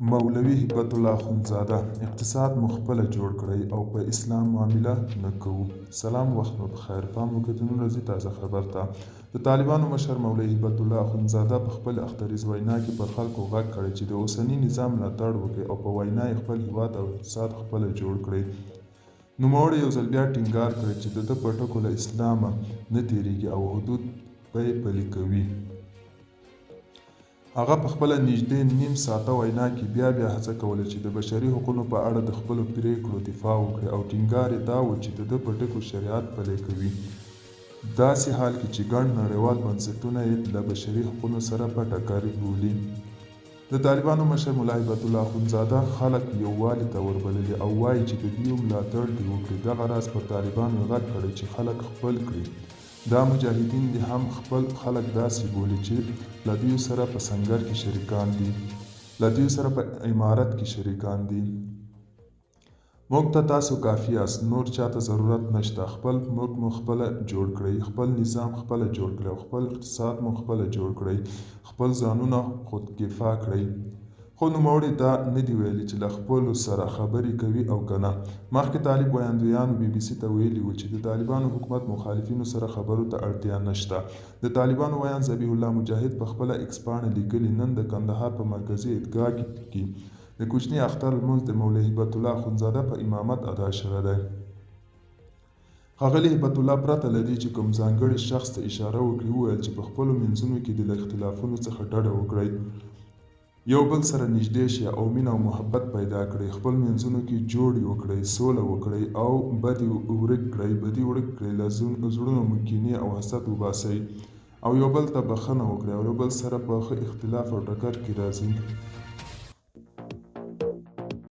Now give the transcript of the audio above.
مولوي هبت الله اخندزاده: اقتصاد مو خپله جوړ کړئ او په اسلام معامله نه کوو. سلام وخت مو پخیر. پام وکړئ د نن ورځې تازه خبر ته. د طالبانو مشر مولوي هبت الله اخندزاده په خپل اختریز وینا کې پر خلکو غږ کړی چې د اوسني نظام ملاتړ وکړي او په وینا یې خپل هیواد او اقتصاد خپله جوړ کړي. نوموړي یو ځل بیا ټینګار کړی چې د ده په ټکو له اسلامه نه تیریږي او حدود به یې پلي کوي. هغه په خپله نږدې نیم ساعته وینا کې بیا بیا هڅه کوله چې د بشري حقونو په اړه د خپلو پرېکړو دفاع وکړي او ټینګار یې دا و چې د ده په ټکو شریعت پلی کوي، داسې حال کې چې ګڼ نړیوال بنسټونه یې له بشري حقونو سره په ټکر بولي. د طالبانو مشر ملا هبت الله اخندزاده خلک یووالي ته وربللي او وايي چې د دوی ملاتړ دې وکړي. دغه راز پر طالبانو یې غږ کړی چې خلک خپل کړي. دا مجاهدین دې هم خپل خلک داسې بولي چې له دوی سره په سنګر کې شریکان دي، له دوی سره په امارت کې شریکان دي. موږ ته تاسو کافي یاست، نور چاته ضرورت نشته. خپل ملک مو خپله جوړ کړئ، خپل نظام خپله جوړ کړئ او خپل اقتصاد مو خپله جوړ کړئ، خپل ځانونه خودکفا کړئ. خو نوموړي دا نه دي ویلي چې له خپلو سره خبرې کوي او که نه. مخکې طالب ویاندویانو بي بي سي ته ویلي وو چې د طالبانو حکومت مخالفینو سره خبرو ته اړتیا نشته. د طالبانو ویاند ذبیح الله مجاهد په خپله ایکس پاڼه لیکلي، نن د کندهار په مرکزي عیدګاه کې د کوچني اختر لمونځ د مولوي هبت الله اخندزاده په امامت ادا شوی دی. ښاغلي هبت الله پرته له دې چې کوم ځانګړي شخص ته اشاره وکړي وویل چې په خپلو منځونو کې دې له اختلافونو څخه ډډه وکړئ، یو بل سره نږدې شئ او مینه او محبت پیدا کړئ، خپل منځونو کې جوړې وکړئ، سوله وکړئ او بدي ورک کړئ، بدي ورک کړئ، له زړونو مو کینې او حسد وباسئ او یو بل ته بخښنه وکړئ او یو بل سره په ښه اختلاف او ټکر کې راځي.